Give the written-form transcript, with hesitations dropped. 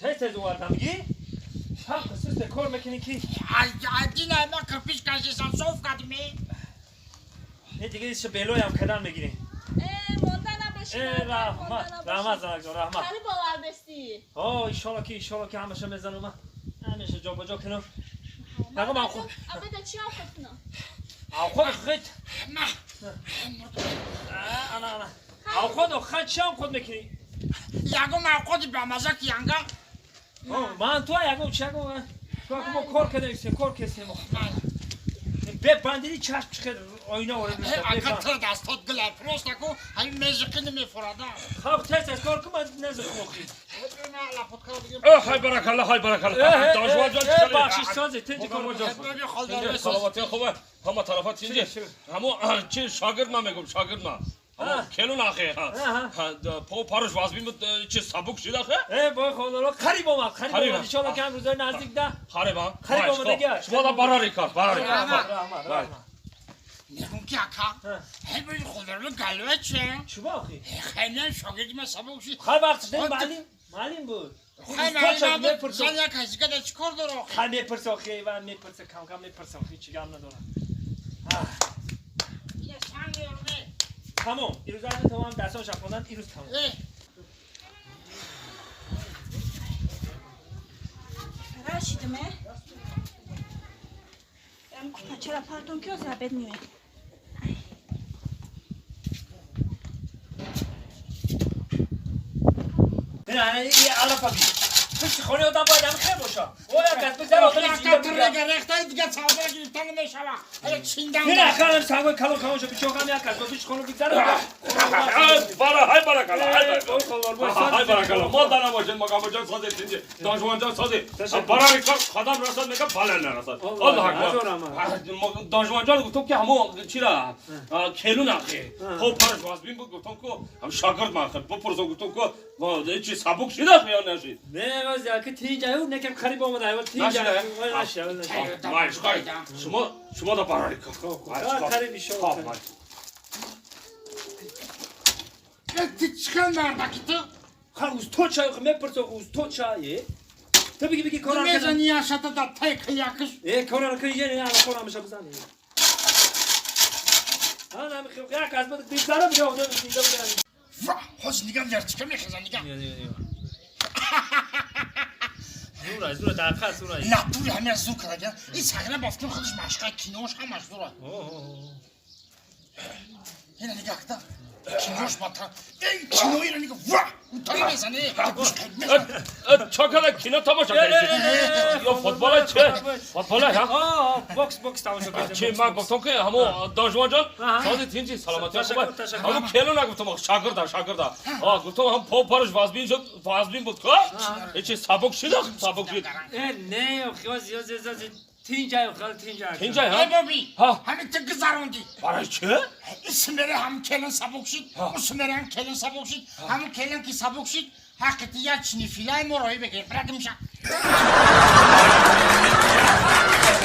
Тез тез овардам миги? Шаб суст кор мекунӣ ки? Дина ма кирпич кашисам соф кардим. Не дига иш белоям кадан мегирем. Монда набошӣ. Раҳмат, раҳмат занакҷон, раҳмат. Қариб овардасти. О, иншолло ки иншолло ки ҳамаша мезанам ман. Ҳамеша ҷобаҷо кунам. Нақо ман худ. Абеда чӣ овқат кунам? Овқат хит. Ма. Ана ана. Овқат охат чӣ овқат мекунӣ? Ягон овқати бамаза ки янга. Ман ту ягон чӣ ягон ту мо кор кардем, кор кардем. Бе бандиди чашм чихед оина ворид мешавад. Ака ту дастот гила просто ку ҳамин мезиқи намефурада. Хаб тез тез кор кун ман незиқм охи. Ҳай баракалла, ҳай баракалла. Донишманд ҷон бахшиш созе тинҷи кор саломатӣ хубе ҳама тарафа тинҷи. Ҳамо чи шогирд ма мегум шогирд ма. Келун ахе. По паруш вазбин буд чи сабук шид ахе? Бой хонало қариб омад, қариб омад. Иншолло ки ҳам рӯзои наздик да. Қариб а? Қариб омадагӣ. Шумо да барари кор, барари кор. Раҳмат, раҳмат. Мегум ки ака, ҳай бои ходаро галва че? Чуба охи? Хеле шогирди ма сабук шид. Хай вақтш не маълим, маълим буд. Хай маълим буд. Зан як ҳазига да чӣ кор дора охи? Хай мепурса охи, ва мепурса, кам кам мепурса охи, чӣ гап надорам. Тамом. Ирӯз аз тамом дастон шафондан ирӯз тамом. Рашидме? Ам купачара партон ки оза обед меояд. Не, не, алафа би. Пушти хонаи одам бояд ҳам хел боша. О, як кас бизар одам рехта дига савдо гирифта намешава. Чиндан. Не, ханам сангои калон калон шо бичоқам як кас пушти хона бигзар. Бара ҳай баракалла, ҳай баракалла. Ҳай баракалла. Мо дана бошед, мақамоҷон созе тинҷи. Донишмандҷон созе. Барари кор қадам расад мега бале нарасад. Аллоҳ акбар. Донишмандҷон гуфтам ки ҳамо чира келун ахи. Хоб параш вазбин буд гуфтам ку ҳам шогирд ман хел бипурсам гуфтам ку чи сабук шид ахи ё нашид? Не, воз яки тинҷа ю некам қариб омада. Тинҷа. Нашид. Майш хай. Шумо шумо да барари кор. Қариб иншолло. Ти чӣ мардаки ту? Ха усто чай мепурсо усто чай. Ту биги биги кора мезани яшата да тайк якш. Кора кунӣ не ала кора меша бизани. Ана ми як аз бад бизара бига одам зинда бизани. Ва, ҳоз нигам вертика мехеза нигам. Зура, зура, дақиқа зура. Натури ҳамин зур карда. Ин сагра бафтим худаш машқа кинош ҳамаш зура. Ина нигаҳ кида. Кинош бата. Эй, киноира нигаҳ. Ва, утари мезане. Чакала кино тамошо кардӣ? Ё футбола че? Футбола ҳа? Бокс, бокс тамошо кардем. Чи ман гуфтам ки ҳамо донишмандҷон сози тинҷи саломатӣ хуб. Ҳамо келу нагуфтам, шогирда, шогирда. А гуфтам ҳам по параш вазбин шуд, вазбин буд ка? Чи сабук шид, сабук шид. Не, хиёз, ёз, ёз, тинҷа, хел тинҷа. Тинҷа, ҳа? Эй боби, ҳамин ту гузаронди. Барои чӣ? Исмере ҳам келин сабук шид, усмере ҳам келин сабук шид, ҳамун келин ки сабук шид, ҳаққи ти як чини филаи мо роҳӣ бигир. Бирагимша.